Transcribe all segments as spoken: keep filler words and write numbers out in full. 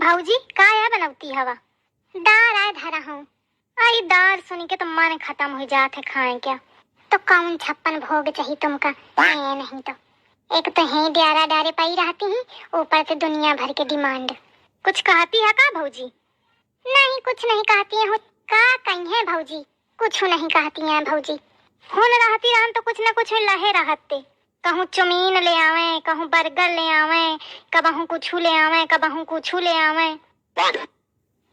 भौजी, का या बनौती हवा? दार आय धरा हूँ। अरे, दार सुन के तो मन खतम होइ जात है खाए के। तो कौन छप्पन भोग चाही तुमका? ए, नहीं तो। एक तो है ड्यारा डारे पाई रहती ही, ऊपर से दुनिया भर के demand। कुछ कहती है का भौजी? नहीं, कुछ नहीं कहती हूँ। का कही है भौजी? कुछ नहीं कहती हैं भौजी। हुन रहती रहन तो कुछ न कुछ लहे रहते। कहूँ चौमीन ले आवे, कहूँ burger ले आवे, कबहूँ कुछ ले आवे, कबहूँ कुछ ले आवे।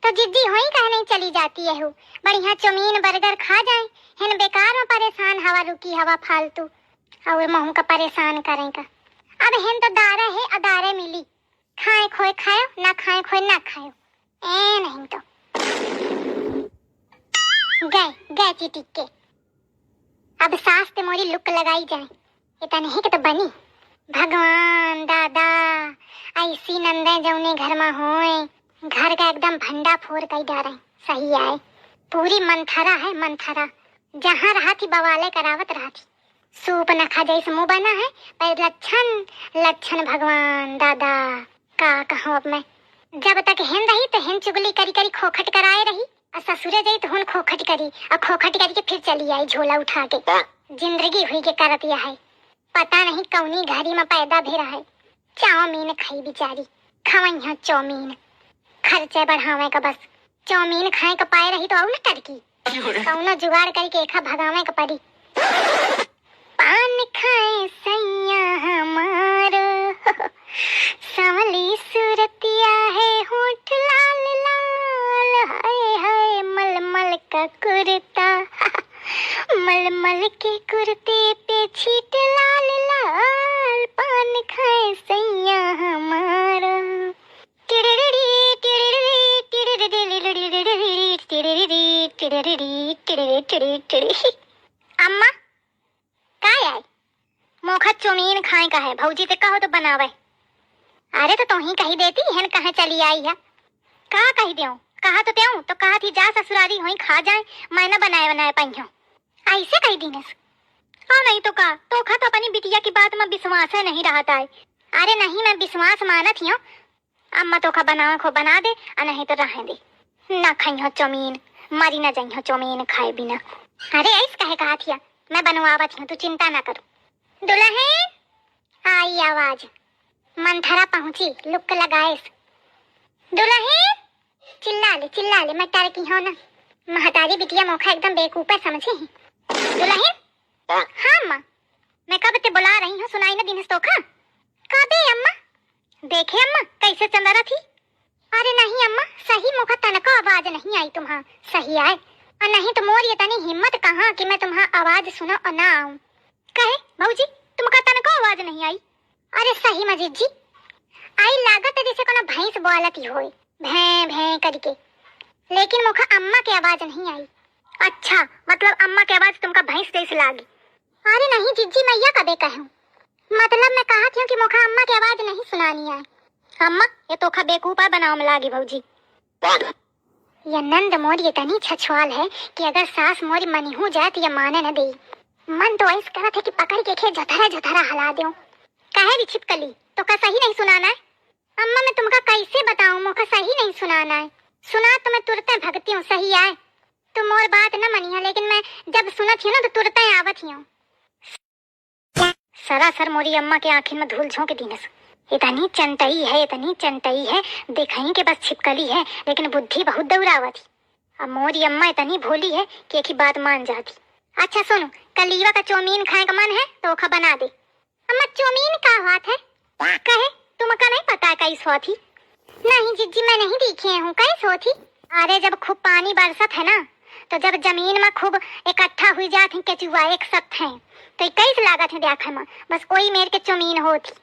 तो जिज्जी होई कहे नहीं चली जाती है हु। बढ़िया चौमीन burger खा जाए। हिन बेकार में परेशान हवा, रुकी हवा फालतू। और महू का परेशान करें का। अब हिन तो दारे है, अदारे मिली। खाए खोए खायो, ना खाए खोए ना खायो। ए नहीं तो। गए, गए चिटिक के। अब सास ते मोरी लुक लगाई जाए। इतने ही के तो बनी। भगवान दादा, ऐसी नंदे जौने घर में होए, घर का एकदम भंडा फोर कई डारे। सही आए। पूरी मंथरा है, मंथरा। जहाँ रहा थी बवाले करावत रहा थी। सूप न खा जैसे मुँह बना है, पर लक्षण, लक्षण भगवान दादा, का कहूँ अब मैं। जब तक हिन रही तो हिन चुगली करी करी खोखट कराए रही, और ससुरे जाई तो हुन खोखट करी, और खोखट करी के फिर चली आई झोला उठा के। जिंदगी हुई के करत या है, पता नहीं कौनी घरी में पैदा भी रहे। चाउमीन खाई बिचारी, खवैया चाउमीन, खर्चे बढ़ावे का बस। चाउमीन खाए का पाए रही तो आऊ न टरकी। कौनो जुगाड़ करके एखा भगावे के पड़ी। पान खाए सैया हमारो, सांवली सूरतिया है होठ लाल लाल, हाय हाय मलमल का कुर्ता, मलमल के कुर्ते पे छीट लाल लाल, पान खाए सैया हमारो। अम्मा, का आए? मोखा चौमीन खाए का है, भौजी ते कहो तो बनावे। अरे तो तोही कही देती, हन कहे चली आई है। का कही देऊं? कहा तो देऊं, तो कहा थी जा ससुरारी होई खा जाए, मैं ना बनाए बनाए पाई हूँ। ऐसे कही दीनस। और नहीं तो का, तोखा तो अपनी बिटिया की बात में विश्वास है नहीं रहता है। अरे नहीं, मैं विश्वास मानत ही हूँ, अम्मा तोखा बनावे खो बना दे, आ नहीं तो रहे दे। ना खाई हो चौमीन, मरी ना जाई हो चौमीन खाए बिना। अरे ऐस कहे कहा थिया, मैं बनवावत हूँ, तू चिंता ना करू। दुलहिन, आई आवाज। मंथरा पहुँची, लुक लगाएस। दुलहिन, चिल्ला ले, चिल्ला ले, मैं टरकी हो ना। महतारी बिटिया मोखा एकदम बेकूफे समझे ही। दुलहिन, हाँ अम्मा, मैं कब ते बुला रही हूँ, सुनाई न दिनस तोखा। कबे अम्मा? देखे अम्मा, कैसे चंदरा थी। अरे नहीं अम्मा, सही मोखा तनको आवाज नहीं आई तुम्हा, सही आए। और नहीं तो मोर ये तनी हिम्मत कहाँ कि मैं तुम्हा आवाज सुना और ना आऊं। कहे भौजी, तुमका तनको आवाज नहीं आई? अरे सही में जिज्जी, आई लागत है जैसे कोनो भैंस बोलत ही होए, भैं भैं करके, लेकिन मोखा अम्मा के आवाज नहीं आई। अच्छा, मतलब अम्मा के आवाज तुमका भैंस जैसे लागी? अरे नहीं जिज्जी, मैं या कबे कहूँ, मतलब मैं कहत हूँ कि मोखा अम्मा के आवाज नहीं सुनानी आए। अम्मा, ये तोखा बेकूफा बनावे में लागी भौजी। या नंद मोरी इतनी छछवाल है कि अगर सास मोरी मनिहू जाए तो या माने न देई। मन तो ऐस करत है कि पकड़ के खे झथरा झथरा हला देऊं। काहे रे छिपकली, तोका सही नहीं सुनाना है? अम्मा, मैं तुमका कैसे बताऊं, मोका सही नहीं सुनाना है। सुना तो मैं तुरते भगती हूँ, सही आए। तुम मोर बात न मनिहा, लेकिन मैं जब सुनत ही ना तो तुरते आवत ही हूँ। सरासर मोरी अम्मा के आँखिन में धूल झोंक दीनस। इतनी चंटई है, इतनी चंटई है, देखई के बस छिपकली है, लेकिन बुद्धि बहुत दौड़ावत ही। अब मोरी अम्मा इतनी भोली है कि एक ही बात मान जाती। अच्छा सुन, कलीवा का चौमीन खाए का मन है तो ओखा बना दे। अम्मा, चौमीन का होत है? कहे, तुमका नहीं पता है कैस होत ही? नहीं जिज्जी, मैं नहीं देखे हूँ, कैस होत ही? अरे, जब खूब पानी बरसत है ना, तो जब जमीन में खूब इकट्ठा हुई जात हैं केचुआ एक साथ हैं, तो ई कैस लागत है देखे में, बस ओई मेर के चौमीन होत ही।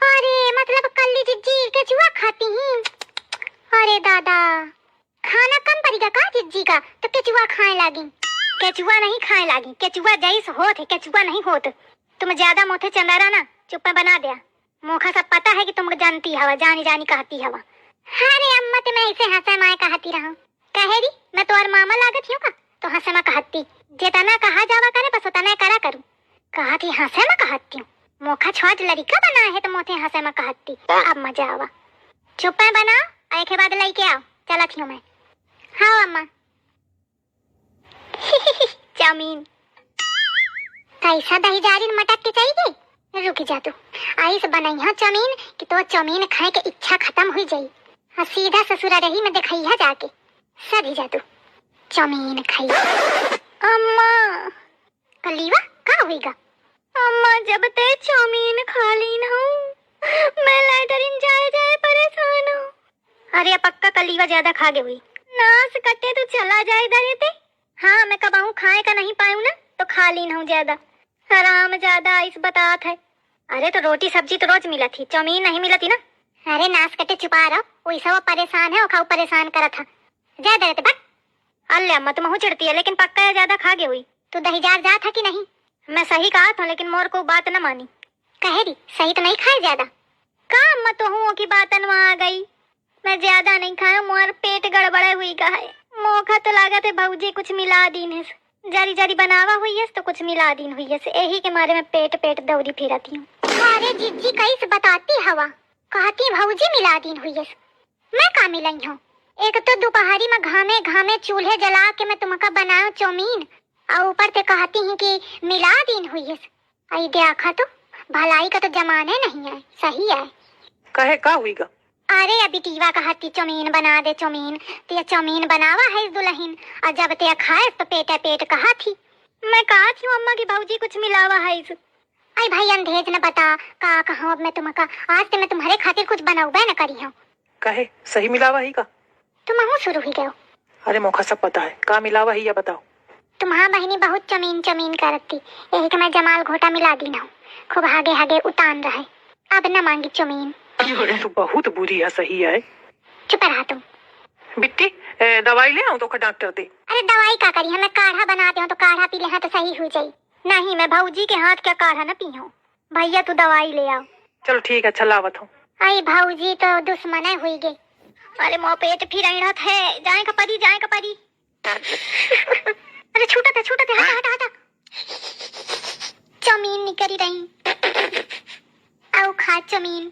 अरे, मतलब कल्ली जिज्जी केचुआ खाती ही? अरे दादा, खाना कम पड़ी गा का जिज्जी का, तो केचुआ खाए लागी? केचुआ नहीं खाए लागी, केचुआ जैस होत है, केचुआ नहीं होत। तुम ज्यादा मोथे चंदारा ना, चुप्पे बना द्या। मोखा सब पता है कि तुम जानती हवा, जानी जानी कहती हवा। अरे अम्मा, ते मैं ऐसे हंसे माए कहती रहूं। कहे री, मैं तोर मामा लागत हूँ का? तो हंसे में कहती, जितना कहा जावा करे बस उतना करा करूं। कहती हंसे में कहती हूँ। मोखा छुआ लड़िका बना है तो मोथे हंसे में कहती। अब मजा आवा। चुप्पे बना, अउ एके बाद लइके आओ, चलत ही हूँ मैं। हाँ अम्मा। चाउमीन। कैसा दही जारिन मटक के चली गई? रुक जा तू, आइस बनइहा चाउमीन कि तो चाउमीन खाए के इच्छा खतम हुई जाई। हाँ, सीधा ससुरारही में देखइहा जाके, सधी जा तू। चाउमीन खाई। अम्मा। कलीवा, का हुईगा? अम्मा, जब ते चाउमीन खा लीन हूँ, मैं लैटरिन जाए जाए परेशान हूँ। अरे, पक्का कलीवा ज्यादा खा गए हुई। नास कटे, तू चला जाए दरे ते। हाँ, मैं कबहूँ खाए का नहीं पायूँ ना, तो खा लीन हूँ ज्यादा। हरामजादा, आइस बतात है। अरे, तो रोटी सब्जी तो रोज मिलत ही, चाउमीन नहीं मिलत ही ना। अरे, नास कटे, चुपा रहो, वैसा वो परेशान है, ओका परेशान करत है। जाए दरे ते, बक। अल्ले अम्मा, तुमहू चिढ़ती है, लेकिन पक्का ये ज्यादा खा गए हुई। तू दही जार जात है कि नहीं? मैं सही कहत हूँ, लेकिन मोर को बात न मानी। कहे री, सही तो नहीं खाए ज्यादा। का अम्मा, तोहू की बातन में आ गई? मैं ज्यादा नहीं खाया, मोर पेट गड़बड़े हुई गा है। मोका तो लागत है भौजी कुछ मिला दीन है, जरी जरी बनावा हुई है तो कुछ मिला दीन हुई है, यही के मारे में पेट पेट दौरी फिरती हूँ। अरे जिज्जी, कैसे बताती हवा, कहती भौजी मिला दीन हुई है। मैं का मिलई हूँ? एक तो दोपहरी में घामे घामे चूल्हे जला के मैं तुमका बनायो चाउमीन, और ऊपर ते कहती ही कि मिला दीन हुई है। आई देखा तो, भलाई का तो जमाने नहीं है, सही है। कहे का हुई गा? अरे अभी टीवा कहती चाउमीन बना दे चाउमीन, ते चाउमीन बनावा है दुल्हन, और जब ते खाए तो पेटे पेट कहा थी। मैं कहा थी अम्मा की भौजी कुछ मिलावा है इस। आई भाई अंधेज न बता, का कहूँ अब मैं तुमका, आज ते मैं तुम्हारे खातिर कुछ बनौबे न करी हूँ। कहे, सही मिलावा ही का? तुमहू शुरू हुई गयो। अरे मोखा सब पता है, का मिलावा ही या बताओ। तुम्हार बहिनी बहुत चमीन चमीन करती, यही के मैं जमाल घोटा मिला दीन हूँ। खूब हागे हागे उतान रहे, अब न मांगी चमीन। तू बहुत बुरी है, सही है। चुप रहा तुम। बिट्टी, ए, दवाई ले आऊं तो का डॉक्टर दे? अरे दवाई का करी, हमें काढ़ा बनाते हो तो काढ़ा पी ले हैं तो सही हुई जाई। नहीं, मैं भौजी के हाथ का काढ़ा न पीहूँ। भैया तू दवाई ले आओ। चलो ठीक है, अच्छा लावत हूँ। आई भौजी तो दुश्मने हुई गई। अरे मोर पेट फिर अइड़त है, जाए का परी, जाए का परी। अरे छूटत है, छूटत है, हटा, हटा, हटा। चमीन निकरी रही। आओ खा चमीन।